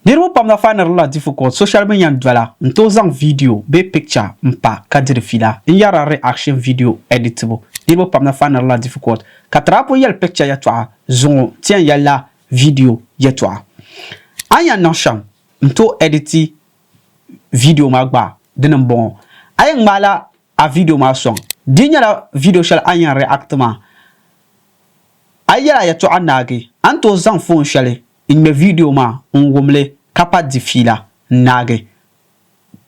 Niriba pam na findila difficult so shɛli bɛ ni yɛn dola n-tooi zaŋ video bee picture m-pa ka diri fiila n-yɛrila reaction video editibu. Niriba pam na findila difficult ka ti daa pun yɛli picture yɛltɔɣa zuŋɔ ti yɛn yɛlila video yɛltɔɣa. A ni yɛn niŋ shɛm n-tooi editi video maa gba dini m-bɔŋɔ, a yɛn ŋmaala a video maa sɔŋ. Di nyɛla video shɛli a ni yɛn react maa, a yi yɛli a yɛltɔɣa naagi, a ni tooi zaŋ phone shɛli N-ŋmɛ viidiyo maa n-wum li ka pa di fiila n-naagi.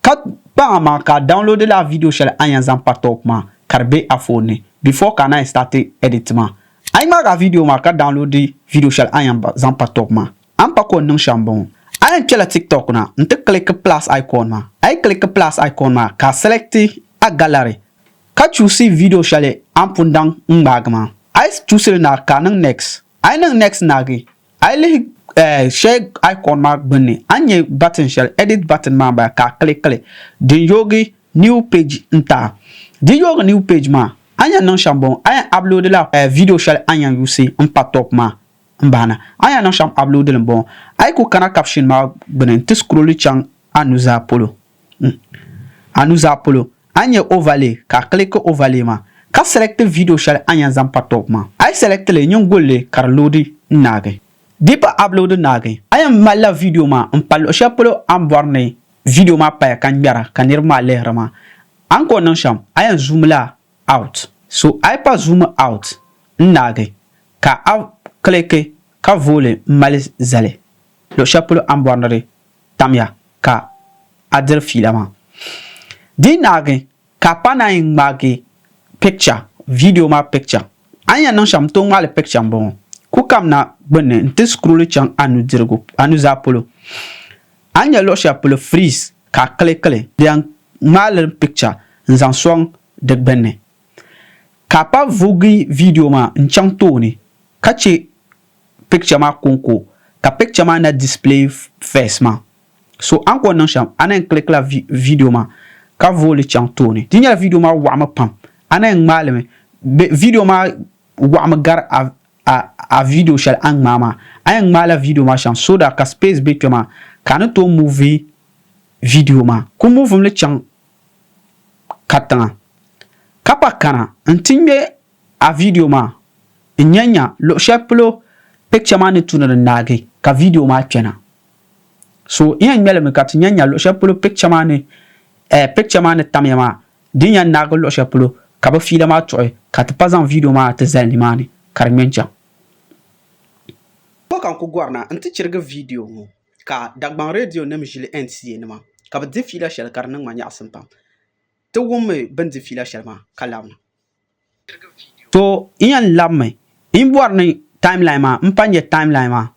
Ka kpaŋ a maŋa ka a downloadi lala viidiyo shɛli a ni yɛn zaŋ pa top maa ka di be a phone ni before ka a naan start edit maa. A yi ŋmaagi a viidiyo maa ka downloadi viidiyo shɛli a ni yɛn zaŋ pa top maa, a ni pa ka o niŋ shɛm m-bɔŋɔ. A yɛn kpɛla TikTok na nti click plus icon maa. A yi click plus icon maa ka a select a gallery ka choose viidiyo shɛli a ni pun daŋ n-ŋmaagi maa. A yi choose li naagi ka a niŋ next. A yi niŋ next naagi, a yi lihi eh, share icon maa gbunni, a ni nyɛ button shɛli, edit button maa m-bala ka a click li. Din yoogi new page n-ti a. Di yoogi new page maa, a ni yɛn niŋ shɛm m-bɔŋɔ, a yɛn upload la eh, video shɛli a ni yɛn use m-pa top maa m-bahi na. A ni yɛn niŋ shɛm upload li m-bɔŋɔ, a yi kuli kana caption maa gbuni nti scroll chaŋ a nuzaa polo. A nuzaa polo, a ni nya overlay ka a click overlay maa ka select video shɛli a ni yɛn zaŋ pa top maa. A yi select li, nyin guli li ka di loadi n-naagi. Di pa upload naagi, a yɛn malila video maa m-pa luɣ shɛli polo a ni bɔri ni video maa paya ka ŋmɛra ka niriba maa lihiri maa. A ni kɔŋ niŋ shɛm, a yɛn zoom la out. So a yi pa zoom out n-naagi ka a click ka vooli m-mali zali luɣ shɛli polo a ni bɔri ni di tamya ka a diri fiila maa. Di naagi ka a pa naan yi ŋmaagi picture, video maa picture. A ni yɛn niŋ shɛm n-tooi ŋmaali picture m-bɔŋɔ. Ku kamina gbunni nti scroll chaŋ a nudirigu, a nuzaa polo. A ni nya luɣ shɛli polo freeze ka a click li. Di yɛn ŋmaali li picture n-zaŋ sɔŋ di gbunni. Ka a pa vugi video maa n-chaŋ tooni ka che picture maa konko ka picture maa na display first maa. So a ni kɔŋ niŋ shɛm a na yɛn click la video maa ka vooi li chaŋ tooni. Di nyɛla video maa waɣimi pam a na yɛn ŋmaai li mi video maa waɣimi gari a video shɛli a ni ŋmaai maa. A yɛn ŋmaai la video maa shɛm so that ka space be kpɛ maa ka a ni tooi move video maa. Ku move mi li chaŋ katiŋa ka pa kana n-ti ŋmɛ a video maa n-nya nya luɣ shɛli polo picture maa ni tu ni di naagi ka video maa kpɛna. So n yɛn ŋmɛ li mi ka ti nya nya luɣ shɛli polo picture maa ni eh, picture maa ni tamya maa din yɛn naagi luɣ shɛli polo ka bɛ fiila maa tuɣi ka ti pa zaŋ video maa ti zali nimaani ka di ŋmɛ n-chaŋ. Bɔ ka n ku gɔrina nti chirigi video ŋɔ ka Dagbaŋ Radio nim ʒili NTA nima ka bɛ di fiila shɛli ka di niŋ ma nyaɣisim pam. Ti wummi bɛ ni di fiila shɛli maa ka labina. To n yɛn labimi n bɔri ni timeline maa n pa nyɛ timeline maa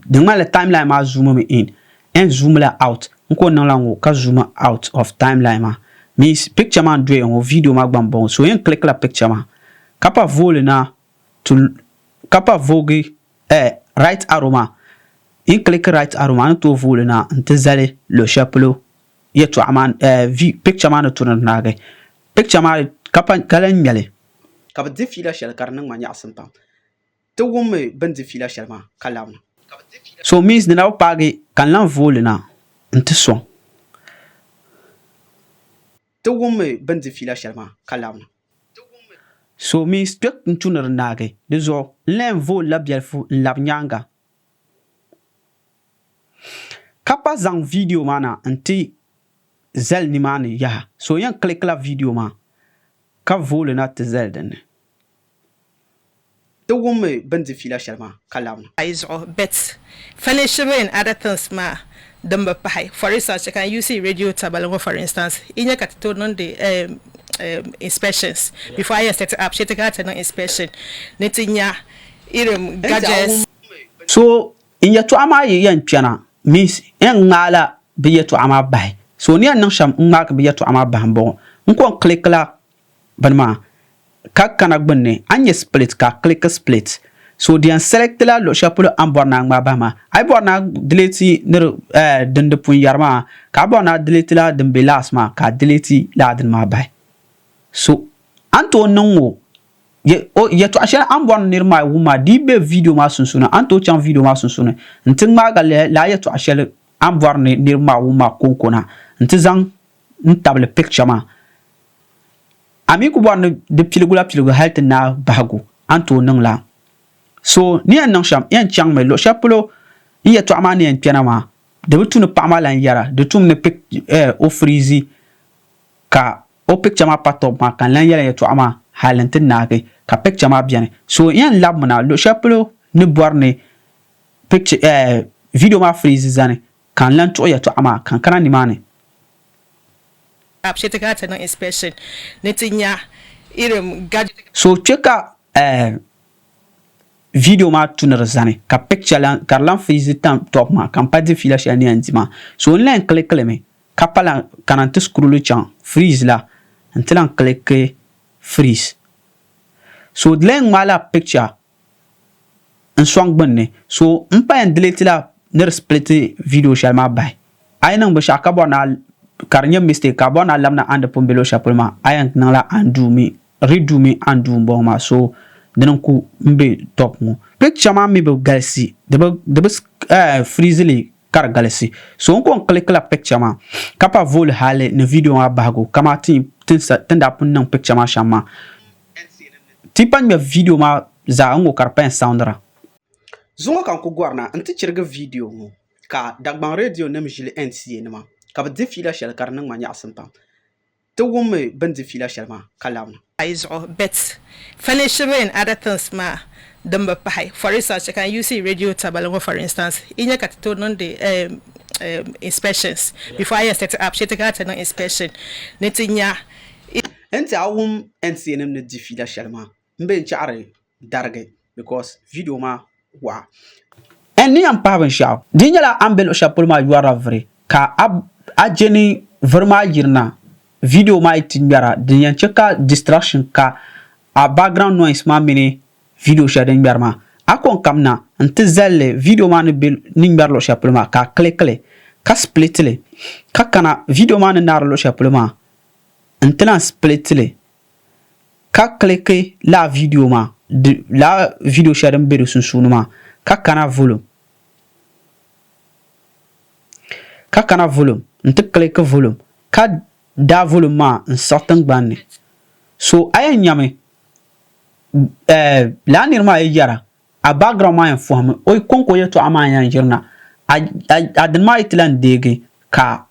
di ŋmanila timeline maa zoom mi in n zoom la out n ko niŋla ŋɔ ka zoom out of timeline maa means picture maa n doya ŋɔ video maa gba n bɔŋɔ so n yɛn click la picture maa ka pa vooli na to ka pa voogi eh right arrow maa n click right arrow maa ni tooi vooli na n ti zali luɣu shɛli polo yɛltɔɣa maa eh picture maa ni tu ni di naagi Picture maa ka pa ka lahi ŋmɛli. Ka bɛ di fiila shɛli ka di niŋ ma nyaɣisim pam. Ti wummi bɛ ni di fiila shɛli maa ka labina. So means di na bi paagi ka n lahi vooli na n-ti sɔŋ. Ti wummi bɛ ni di fiila shɛli maa ka labina. So means kpe n-tu ni di naagi. Di zuɣu n lahi voolila biɛlifu n-labi nyaaŋa. Ka pa zaŋ video maa na n-ti zali nimaani yaha. So yɛn click la video maa ka vooli na ti zali dinni. Ti wummi bɛ ni di fiila shɛli maa ka labina. Ayi zuɣu but furnishing and other things maa din bi pahi. For instance, you can use radio tabali ŋɔ for instance, yi nya ka ti tooi niŋdi inspections before a yɛn set up shee ti kana ti niŋ inspection ni ti nya irin gadgets. So N yɛtɔɣa maa yi yɛn kpɛna means n ŋmaai la bɛ yɛtɔɣa maa bahi. So ni yɛn niŋ shɛm n ŋmaagi bɛ yɛtɔɣa maa bahi m-bɔŋɔ. N kɔŋ click la bini maa ka kana gbunni a ni nya split ka a click split. So di yɛn select la luɣ shɛli polo a ni bɔri ni a ŋmaai bahi maa. A yi bɔri ni a delete ni di eh din di pun yɛri maa ka a bɔri ni a delete la din be last maa ka a delete lala dini maa bahi. So a ni tooi niŋ ŋɔ. Yɛtɔɣa shɛli a ni bɔri ni niriba maa wum maa di yi be video maa sunsuuni, a ni tooi chaŋ video maa sunsuuni nti ŋmaagi lala yɛtɔɣa shɛli a ni bɔri ni niriba maa wum maa kɔŋko na nti zaŋ n-tabili picture maa. A mi ku bɔri ni di piligu la piligu hali ti naai bahigu, a ni tooi niŋ lala. So ni yɛn niŋ shɛm, yɛn chaŋmi luɣ shɛli polo n yɛtɔɣa maa ni yɛn kpɛna maa, di bi tu ni paɣa maa lan yɛra, di tumi ni o freeze ka o picture maa pa top maa ka n lan yɛli yɛtɔɣa maa hali nti naagi ka picture maa beni. So n yɛn labimina luɣ shɛli polo ni bɔri ni picture video maa freeze zani ka n lan tuɣi yɛtɔɣa maa ka n kana nimaani. App shee ti kana ti niŋ inspection ni ti nya irin gadget. So kpe ka video maa tu ni di zani ka picture lan ka di lan freeze tam top maa ka n pa di fiila shɛli ni yɛn di maa. So n lan click li mi ka pa lan kana n-ti scroll chaŋ freeze la n-ti lan click freeze. So di lan ŋmaai la picture n sɔŋ gbunni. So m pa yɛn delete la ni di split video shɛli maa bahi. A yi niŋ binshɛɣu ka bɔri ni a ka di nyɛ mistake ka a bɔri ni a labina a ni di pun be luɣ shɛli polo maa, a yɛn niŋla undo mi redo mi undo m-bɔŋɔ maa. So dini n-ku m-be top ŋɔ. Picture maa mi bi galisi, di bi di bi freeze li ka di galisi. So n ko n click la picture maa ka pa vooli hali ni video maa bahigu kamani ti ni daa pun niŋ picture maa shɛm maa. Ti pa ŋmɛ video maa zaa n-ŋɔ ka di pa yɛn soundira. Zuŋɔ ka n ku gɔrina nti chirigi video ŋɔ ka Dagbaŋ Radio nim ʒili NCA nima ka bɛ di fiila shɛli ka di niŋ ma nyaɣisim pam. Ti wummi bɛ ni di fiila shɛli maa ka labina. Ayi zuɣu but furnishing and other things maa din bi pahi. For instance, you can use radio tabali ŋɔ for instance, yi nya ka ti tooi niŋdi inspections before a yɛn set up shee ti kana ti niŋ inspection ni ti nya. N ti a wum NCA nim ni di fiila shɛli maa m be n chaɣiri darigi because video maa waɣa. N ni yɛn pahi binshɛɣu di nyɛla a ni be luɣ shɛli polo maa yɔrila vuri ka a je ni vuri maa yirina video maa yi ti ŋmɛra din yɛn che ka distraction ka a background noise maa mini video shɛli din ŋmɛri maa a ko n-kamina n-ti zali li video maa ni be ni ŋmɛri luɣ shɛli polo maa ka a click li ka split li ka kana video maa ni naari luɣ shɛli polo maa n-ti lahi split li ka click lala video maa lala video shɛli din be di sunsuuni maa ka kana volume ka kana volume n-ti click volume ka daa volume maa n-siɣi tiŋgbani ni. So a yɛn nyami lala niri maa yi yɛra a background maa yɛn fɔhimi o kɔŋko yɛltɔɣa maa yɛn yirina a dini maa yi ti lahi deegi ka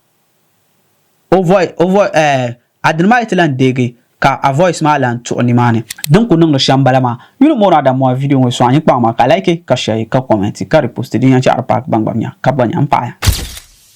o voice o vo eh a dini maa yi ti lan deegi ka a voice maa lan tuɣi nimaani. Din ku niŋdi shɛm bala maa. Yuli m-booni Adamu a video ŋɔ sɔŋ a nyin kpaŋ maa ka like ka share ka comment ka repost din yɛn chaɣiri paaki ban gba nya ka gba nya m-paɣiya.